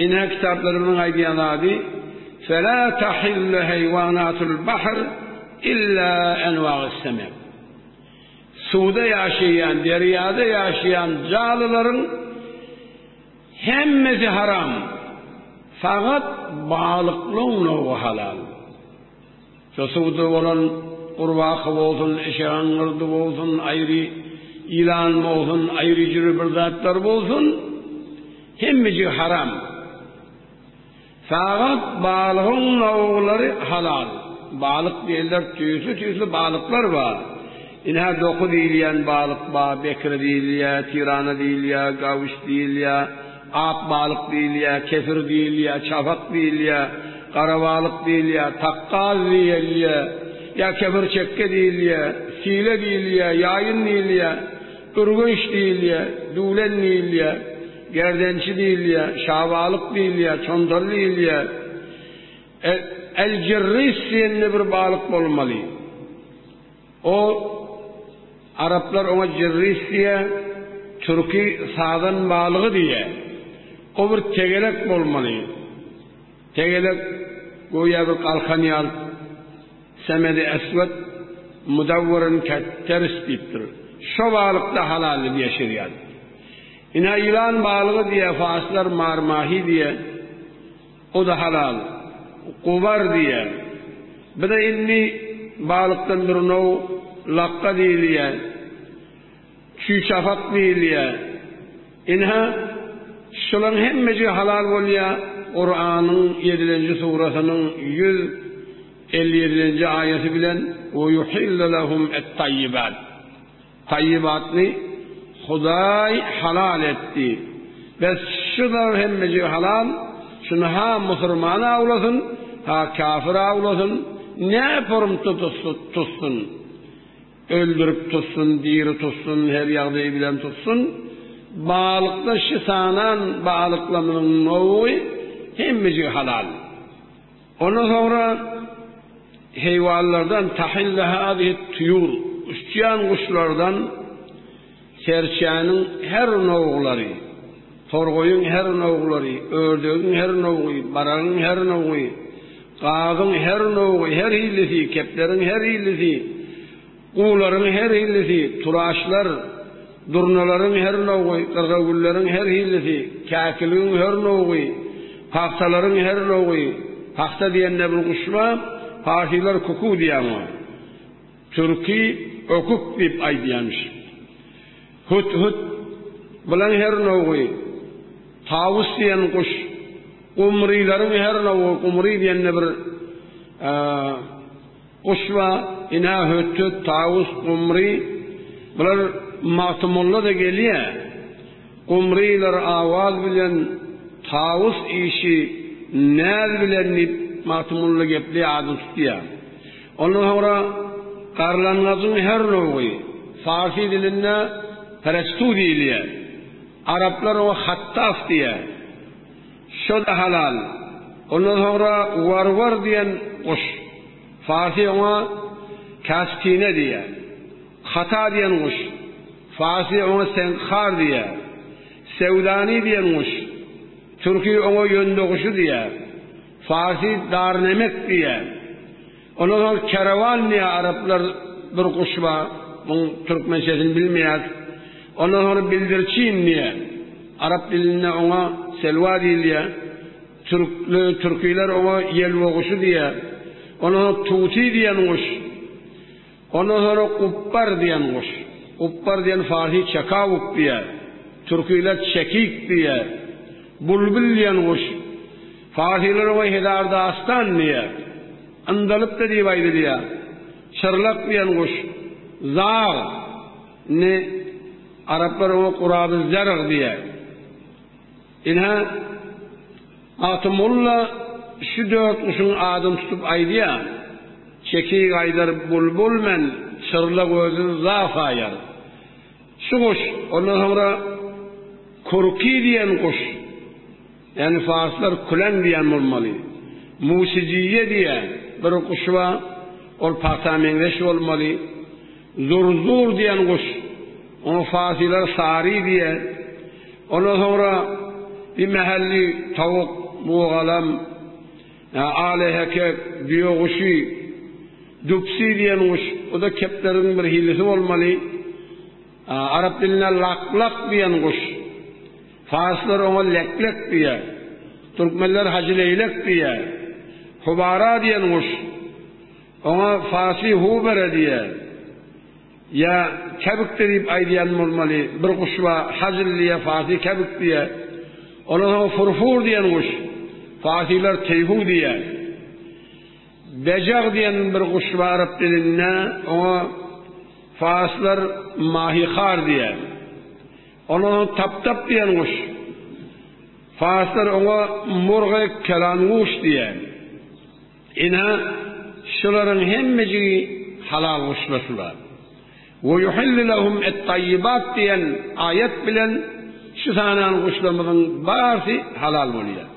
Ine kitaplarymyzyň aýdýan zady, Fela tahillu heýwanatul bahr illa enwa'us semek. Suwda ýaşaýan, derýada ýaşaýan jalylaryň hemmesi haram. Fakat balyklaň nowy halal. Şo suwda bolan gurbaka bolsun, eşegaňňyrdy bolsun, aýry ýylan bolsun, aýry jüri bir zatlar bolsun, hemmejigi haram. Fakat balygyň nawlary halal. Balyk diýenler tüýsli-tüýsli balyklar bar. Ine doky diýilýän balyk bar, bekre diýilýär, tirana diýilýär, gawuş diýilýär. Ak balyk diýilýär, kefir diýilýär, çapak diýilýär, gara balyk diýilýär, takgaz diýilýär, ýa kefir çekge diýilýär, sile diýilýär, ýaýyn diýilýär, ürgenç diýilýär, düwlen diýilýär, gerdençi diýilýär, şabalyk diýilýär, çontal diýilýär. El-jirris diýende bir balyk bolmaly. O, araplar oňa jirris diýýär, türki sazan balygy diýýär. O bir tegelek bolmaly. Tegelek, göýä bir galkan ýaly, semedi eswed, mudawwaryn ketters diýipdir. Şo balyk-da halal diýýär şeriat. Ine, ýylan balygy diýýär, farslar marmahi diýýär. O-da halal. Gubar diýýär. Bir-de indi balykdan bir now lakga diýilýär. Çüýçapak diýilýär. Ynha, şularyň hemmejigi halal bolýar Kuranyň ýedilenji surasynyň 157-nji aýaty bilen, Ve yuhillu lehum et-tayyibat. Taýýybatny Hudaý halal etdi. Bes şular hemmejigi halal, şuny ha musurman awlasyn, ha kafir awlasyn, nä porumtda tutsun, öldürip tutsun, diri tutsun, her ýagdaýy bilen tutsun, balykda şi sanan balyklamyzyň nowy hemmejigi halal. Ondan soňra heýwanlardan tahille hazihi tuýur, uçýan guşlardan serçäniň her nowglary, torgaýyň her nowglary, ördegiň her nowgy, baragyň her nowgy, gazyň her nowgy, her hillisi, kepleriň her hillisi, Guwlaryň her hillisi, turaçlar, durnalaryň her nowgy, gyrgagülleriň her hillisi, käkiligiň her nowgy, pagtalaryň her nowgy, pagta diýende bir guş bar, parsylar kuku diýýär oňa. Türki ökük diýip aýdýarmyş. Hut-hut, bulaň her nowgy, tawus diýen guş, gumrylaryň her nowgy, gumry diýende bir Guş bar, ine hötjet, tawus, gumry, bular Magtymgulla-da gelýär. Gumrylar awaz bilen, tawus işi näz bilen diýip Magtymgulla gepleýär, adyny tutýar. Ondan soňra garlaňňajyň her nowgy, farsy dilinde perestu diýilýär. Araplar oňa hattaf diýýär. Şo-da halal. Ondan soňra warwar diýen guş. Farsy oňa kaskine diýýär. Hata diýen guş. Farsy oňa senkhar diýýär. Sewdani diýen guş. Türki oňa ýöndeguşy diýýär. Farsy darnemek diýýär. Ondan soň kerewan diýýär araplar bir guş bar. Muň türkmençesini bilmeýäs. Ondan soňra bildirçin diýýär. Arap dilinde oňa selwa diýilýär. Türkli, türkiler oňa ýelboguşy diýýär. Ondan soň tuty diýen guş. Ondan soňra gupbar diýen guş. Gupbar diýen farsy çekawuk diýýär. Türkiler çekik diýýär. Bulbul diýen guş. Farsylar oňa hezardastan diýýär. Yndalyp-da diýip aýdylýar. Çyrlak diýen guş. Zag. Indi araplar oňa guraby-zerg diýýär. Ine, Magtymguly şu dört guşuň adyny tutup aýdýar, Çekik aýdar bulbul men, çyrlak özüni zag saýar. Şu guş, ondan soňra kurki diýen guş, ýagny farslar küleň diýen bolmaly. Musijiýe diýen bir guş bar, ol pagta meňzeş bolmaly. Zurzur diýen guş, oňa farsylar sary diýýär. Ondan soňra. Bir mähelli towuk, bugalam, alehekek, düýeguşy, dupsi diýen guş, o-da kepderiň bir hilisi bolmaly. Arap dilinde lak-lak diýen guş. Parslar oňa leklek diýýär. Türkmenler hajyleýlek diýýär. Hubara diýen guş. Oňa farsy hubere diýýär. Ýa kebikde diýip aýdýan bolmaly. Bir guş bar, hajyl diýýär, farsy kebik diýýär. Ondan soň furfur diýen guş. Farsylar teýhu diýýär. Bejag diýen bir guş bar arap dilinde, oňa farslar mahihar diýýär. Ondan soň tap-tap diýen guş. Farslar oňa murgy kelanguş diýýär. Ine, şularyň hemmejigi halal guşlar şular. We yuhillu lehum et-taýýibat diýen aýat bilen şu sanan guşlarymyzyň barsy halal bolýar.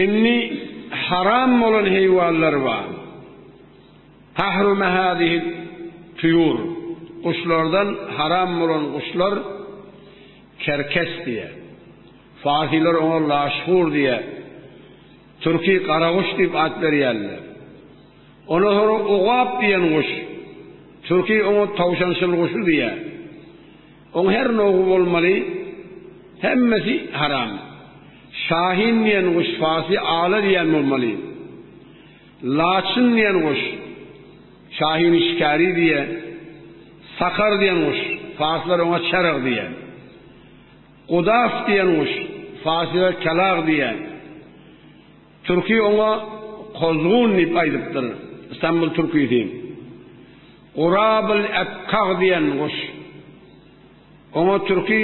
Indi haram bolan heýwanlar bar. Tahrume hazihi tuýur, guşlardan haram bolan guşlar kerkes diýýär. Farsylar oňa laşhur diýýär. Türki garaguş diýip at berýärler. Ondan soňra ugap diýen guş. Türki oňa towşançyl guşy diýýär. Oň her nowy bolmaly, hemmesi haram. Şahin diýen guş farsy ala diýen bolmaly. Laçyn diýen guş, Şahin şikari diýe, Sakar diýen guş, parslar oňa çerag diýe. Gudaf diýen guş, farsylar kelag diýe. Türki oňa kozgun diýip aýdypdyr, Istanbul türkisi. Gurabyl ebkag diýen guş. Oňa türki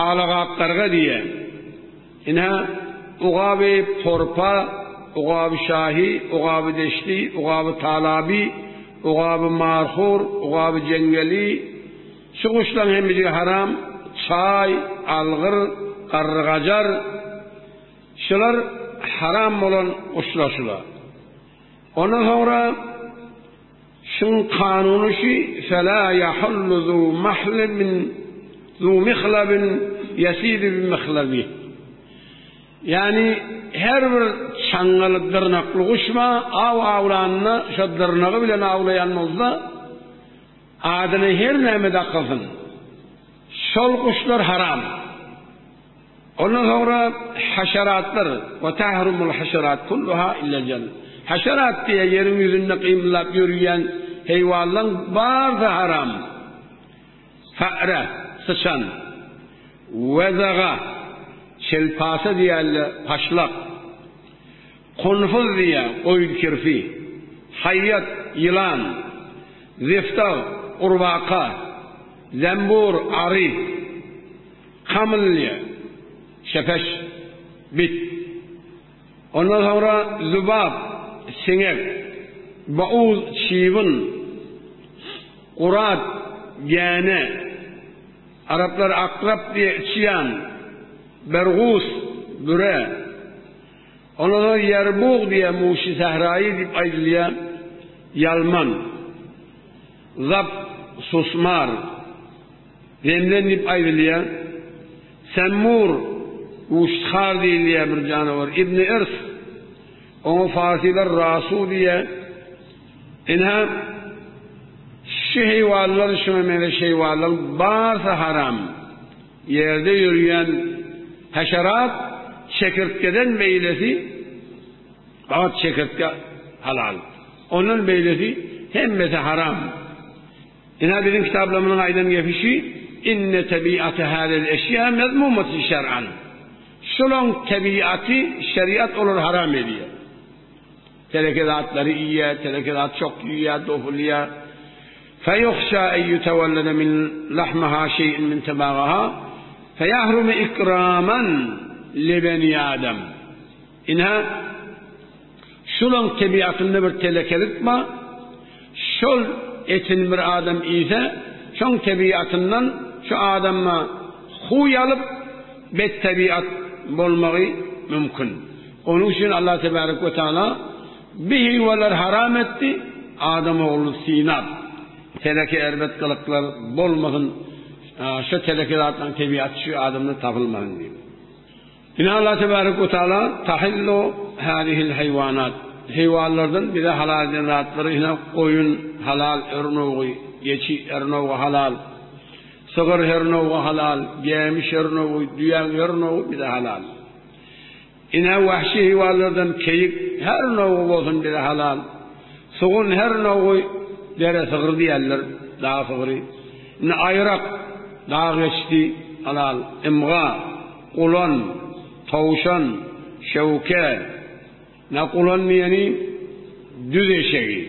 alagakgarga diýýär. Ine, ugaby porpa, ugaby şahi, ugaby deşti, ugaby talaby, ugaby marhur, ugaby jeňňeli, şu guşlaň hemmejigi haram, çaý, algyr, garrygajar, şular haram bolan guşlar şular. Ondan soňra şuň kanuny şü, Fela ýahullu zu mahlebin zu mihlabin ýesidu bi mihlabih. Ýagny her bir çaňňaly dyrnakly guş bar, aw awlanda şo dyrnagy bilen awlaýan bolsa, adyna her näme dakylsyn, şol guşlar haram. Ondan soňra haşeratlar, we tahrumul haşerat kulluha illel jan. Haşerat diýe ýeriň ýüzünde gymyldap ýörüýän heýwanlaň barysy haram. Fa're, syçan. Wezaga, çelpasa diýerler, paşlak. Kunfuz diýe, goýun kirpi. Haýýat, ýylan. Zifdag, gurbaka. Zembur, ary. Kamylýa, şepeş, bit. Ondan soňra zubab, siňek, bauz, çybyn, gurat, gäne, araplar akrap diýe içýan, bergus, büre. Ondan soňra ýerbug diýe muşy sähraýy diýip aýdylýar, ýalman, zap, susmar. Zemzen diýip aýdylýar. Semmur, Uşthar diýilýär bir janawar. Ibni Irs, oňa farsylar Rasu diýýär. Ine, şu heýwanlar, şuňa meňzeş heýwanlaryň barysy haram. Ýerde ýörýän haşerat, çekirtgeden beýlesi, fakat çekirtge halal. Ondan beýlesi hemmesi haram. Ine biziň kitaplarymyzyň aýdan gepi şü, Inne tebiate hazel eşýa mezmumetun şer'an. Şulaň tebiaty, şeriat olary haram edýär. Teleke zatlary iýýär, teleke zat çok iýýär, dopulýar. Feýuhşa en ýutewellede min lahmiha şeý'un min tebagaha feýahrumu ikraman li beni Adem. Ine, şulaň tebiatynda bir telekelik bar. Şol etini bir adam iýse, şoň tebiatyndan şu adama huý alyp, bet tebiat bolmagy mümkin. Onuň üçin Allah tebarek we taala bi hiweler haram etdi, adam ogluny synap, teleke erbet gylyklar bolmasyn, şo teleke zatlaryň tebiaty şu adamda tapylmasyn diýip. Ine Allah tebarek we taala tahillu hazihil haywanat. Heýwanlardan bize halal eden zatlary ine goýun halal ernowgy, geçi ernowgy halal, sygyr hernowgy halal, gämiş hernowgy, düýäň hernowgy bize halal. Ine wahşy heýwanlardan keýik her nowgy bolsun bize halal. Sugun her nowgy dere sygyr diýerler, dag sygry. Ine aýrak, dag geçisi halal. Ymga, gulan, towşan, şewke. Ine gulan diýeni düz eşegi.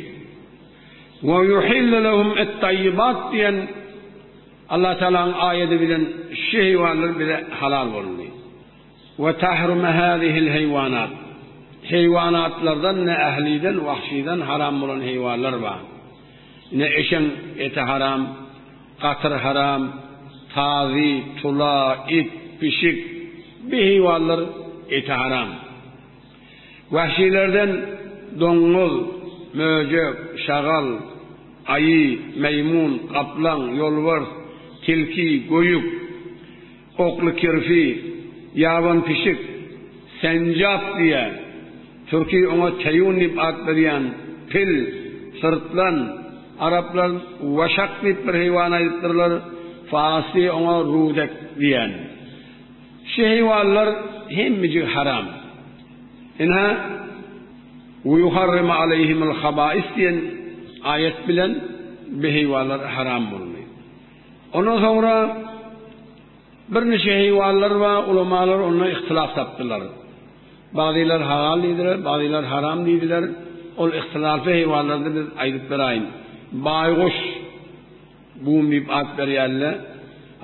Ve yuhillu lehum et-tayyibat diýen Allah Tealanyň aýady bilen şu heýwanlar bize halal boldy. We tahrume hazihil heýwanat. Heýwanatlardan ne ähliden, wahşydan haram bolan heýwanlar bar. Ine eşeň eti haram, gatyr haram, tazy, tula, it, pişik, bi heýwanlar eti haram. Wahşylardan doňňuz, möjek, şagal, aýy, meýmun, gaplaň, ýolbars, tilki, göýük, Okly kirpi, ýaban pişik, senjap diýýär. Türki oňa teýun diýip at berýän, pil, syrtlan, araplar waşak diýip bir heýwan aýdypdyrlar, farsy oňa rudek diýen. Şu heýwanlar hemmejigi haram. Ynha, Ve yuharrimu aleyhimul habais diýen aýat bilen bu heýwanlar haram boldy. Ondan soňra birniçe heýwanlar bar, ulamalar onda ihtilaf tapdylar. Bazylar halal diýdiler, bazylar haram diýdiler. Ol ihtilafly heýwanlary biz aýdyp beraýyn. Baýguş, bum diýip at berýärler.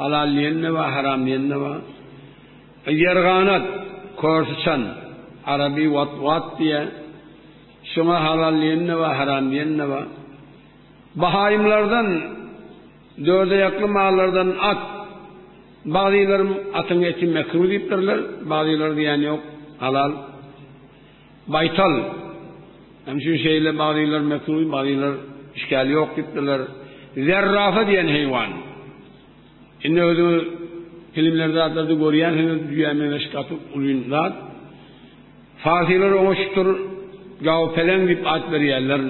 Halal diýen-de bar, haram diýen-de bar. Ýerganat, körsyçan, araby wat-wat diýýär. Şoňa halal diýen-de bar, haram diýen-de bar. Bahaýymlardan, dördaýakly mallardan at, bagzylar atyň eti mekruh diýipdirler, bagzylar diýýän ýok, halal. Baýtal, hem şu şeýle bagzylar mekruh, bagzylar işgäli ýok diýipdirler. Zerrafa diýen heýwan. Indi özüňiz filmlerde zatlarda görýänsiňiz, düýä meňzeş gaty uzyn zat. Farsylar oňa şutur gawpeleň diýip at berýärler.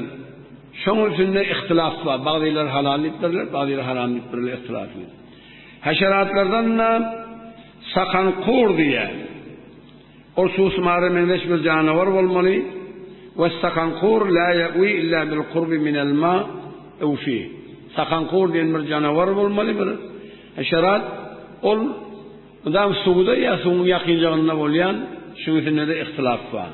Şoň üstünde ihtilaf bar. Bagzylar halal diýipdirler, bagzylar haram diýipdirler ihtilafly. Haşeratlardan-da sakankur diýýär. Ol susmara meňzeş bir janawar bolmaly. We sakankur la ýewi illa bil kurbi minel ma ew fih. Sakankur diýen bir janawar bolmaly bir haşerat. Ol Mydam suwda ýa suwuň ýakynjagynda bolýan, şuň üstünde-de ihtilaf bar.